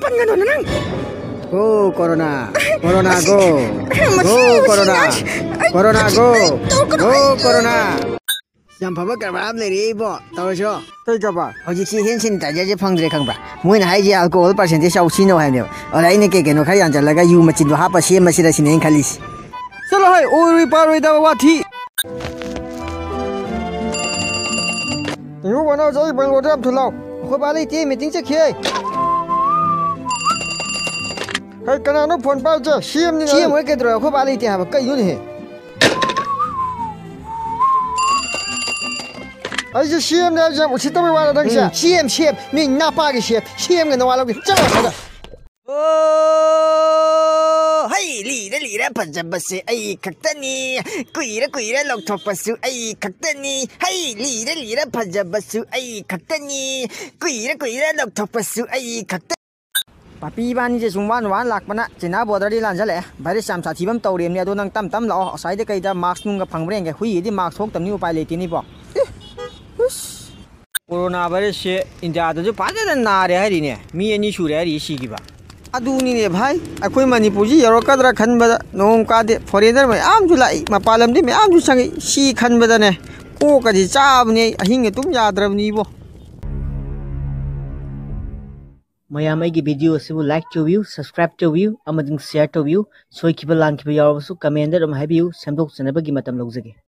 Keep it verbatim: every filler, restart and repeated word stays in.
ꯄꯟꯒꯅꯣꯅ ꯅꯪ꯫ Go corona, corona go, go corona, corona go, go corona꯫ ꯌꯥꯝ ꯐꯕ ꯀꯔꯕꯥꯔ ꯑꯃ ꯂꯩꯔꯦ ꯏꯕꯣ, ꯇꯧꯔꯁꯤꯔꯣ? ꯀꯩ ꯀꯔꯕꯥꯔ? ꯍꯧꯖꯤꯛꯁꯤ hand sanitizer ꯁꯦ ꯐꯪꯗ꯭ꯔꯦ ꯈꯪꯕ꯭ꯔꯥ? ꯃꯣꯏꯅ ꯍꯥꯏꯁꯦ alcohol percentage ꯌꯥꯎ ꯁꯤꯖꯤꯟꯅꯧ ꯍꯥꯏꯕꯅꯦꯕ꯫ ꯑꯗ ꯑꯩꯅ ꯀꯩ ꯀꯩꯅꯣ ꯈꯔ ꯌꯥꯟꯁꯤꯜꯂꯒ ꯌꯨ ꯃꯆꯤꯟꯗꯣ ꯍꯥꯞꯄ ꯁꯦꯝꯃꯁꯤꯔ ꯁꯤꯅꯦ ꯑꯩꯅ ꯈꯜꯂꯤꯁꯤ꯫ ꯆꯠꯂꯣ ꯍꯣꯏ, ꯑꯣꯏꯔꯣꯏ ꯄꯥꯔꯣꯏꯗꯕ ꯋꯥꯊꯤ꯫ ꯌꯨ ꯃꯅꯥꯎꯁꯦ ꯑꯩ ꯕꯪꯒ꯭ꯂꯣꯗ ꯌꯥꯝ ꯊꯨ ꯂꯥꯎ꯫ ꯑꯩꯈꯣꯏ ꯕꯥ ꯂꯩꯇꯦ, meeting ꯆꯠꯈꯤ꯫ ꯍꯩ, ꯀꯅꯥꯅꯣ ꯐꯣꯟ ꯄꯥꯏꯔꯤꯁꯦ? ꯁꯤ ꯑꯦꯝꯅꯤ꯫ ꯁꯤ ꯑꯦꯝ ꯍꯣꯏ ꯀꯩꯗꯧꯔꯦ? ꯑꯩꯈꯣꯏ ꯕꯥ ꯂꯩꯇꯦ ꯍꯥꯏꯕ꯫ ꯀꯩꯅꯣꯅꯦꯍꯦ? ꯑꯩꯁꯦ ꯁꯤ ꯑꯦꯝꯅꯤ ꯍꯥꯏꯁꯦ ꯌꯥꯝ ꯎꯁꯤꯠꯇꯕꯩ ꯋꯥꯔ ꯅꯪꯁꯦ? ꯎꯝ, ꯁꯤ ꯑꯦꯝ, ꯁꯤ ꯑꯦꯝ꯫ ꯅꯣꯏ ꯅꯄꯥꯒꯤ ꯁꯤ ꯑꯦꯝ꯫ ꯁꯤ ꯑꯦꯝꯒ ꯅꯋꯥ ꯂꯧꯗꯦ꯫ ꯆꯠꯂꯣ ꯑꯁ꯭ꯋꯥꯏꯗ꯫ ꯑꯣ, ꯍꯩ, ꯂꯤꯔ ꯂꯤꯔ ꯐꯖꯕꯁꯦ ꯑꯩ ꯈꯛꯇꯅꯤ, ꯀꯨꯏꯔ ꯀꯨꯏꯔ ꯂꯧꯊꯣꯛꯄꯁꯨ ꯑꯩ ꯈꯛꯇꯅꯤ, ꯍꯩ, ꯂꯤꯔ ꯂꯤꯔ ꯐꯖꯕꯁꯨ ꯑꯩ ꯈꯛꯇꯅꯤ, ꯀꯨꯏꯔ ꯀꯨꯏꯔ ꯂꯧꯊꯣꯛꯄꯁꯨ ꯑꯩ ꯈꯛꯇ꯫ ꯄꯥꯄꯤ ꯏꯕꯥꯅꯤꯁꯦ ꯁꯨꯝ ꯋꯥꯅ ꯋꯥꯅ ꯂꯥꯛꯄꯅ ꯆꯤꯅꯥ border ꯗꯤ ꯂꯥꯟꯖꯜꯂꯛꯑꯦ꯫ Virus ꯌꯥꯝ ꯁꯥꯊꯤꯕ ꯑꯃ ꯇꯧꯔꯦꯝꯅꯦ꯫ ꯑꯗꯣ ꯅꯪ ꯇꯝ ꯇꯝ ꯂꯥꯛꯑꯣ, ꯑꯁ꯭ꯋꯥꯏꯗ ꯀꯩꯗ mask ꯅꯨꯡꯒ ꯐꯪꯕ꯭ꯔꯥ ꯌꯦꯡꯒꯦ꯫ ꯍꯨꯏꯒꯤꯗꯤ mask ꯊꯣꯛꯇꯕꯅꯤ, ꯎꯄꯥꯏ ꯂꯩꯇꯦꯅꯤꯕꯣ꯫ ꯑꯦ, ꯎꯁ꯫ Corona virus ꯁꯦ ꯏꯟꯗꯤꯌꯥꯗꯁꯨ ꯐꯖꯅ ꯅꯥꯔꯦ ꯍꯥꯏꯔꯤꯅꯦ, ꯃꯤ ꯑꯅꯤ ꯁꯨꯔꯦ ꯍꯥꯏꯔꯤ ꯁꯤꯈꯤꯕ꯫ ꯑꯗꯨꯅꯤꯅꯦ ꯚꯥꯏ, ꯑꯩꯈꯣꯏ ꯃꯅꯤꯄꯨꯔꯁꯤ ꯌꯧꯔꯛꯀꯗ꯭ꯔꯥ ꯈꯟꯕꯗ ꯅꯣꯡ ꯀꯥꯗꯦ꯫ Foreigner ꯃꯌꯥꯝꯁꯨ ꯂꯥꯛꯏ, ꯃꯄꯥꯟ ꯂꯝꯗꯤ ꯃꯌꯥꯝꯁꯨ ꯆꯪꯉꯛꯏ꯫ ꯁꯤ ꯈꯟꯕꯗꯅꯦ ꯀꯣꯛꯀꯁꯤ ꯆꯥꯕꯅꯦ ꯑꯩ, ꯑꯍꯤꯡ ꯑꯗꯨꯝ ꯌꯥꯗ꯭ꯔꯕꯅꯤꯕꯣ꯫ ꯃꯌꯥꯝ ꯑꯩꯒꯤ video ꯑꯁꯤꯕꯨ like ꯇꯧꯕꯤꯌꯨ, subscribe ꯇꯧꯕꯤꯌꯨ ꯑꯃꯗꯤ share ꯇꯧꯕꯤꯌꯨ꯫ ꯁꯣꯏꯈꯤꯕ ꯂꯥꯟꯈꯤꯕ ꯌꯥꯎꯔꯕꯁꯨ comment ꯗ ꯑꯗꯨꯝ ꯍꯥꯏꯕꯤꯌꯨ, ꯁꯦꯝꯗꯣꯛꯆꯅꯕꯒꯤ ꯃꯇꯝ ꯂꯧꯖꯒꯦ꯫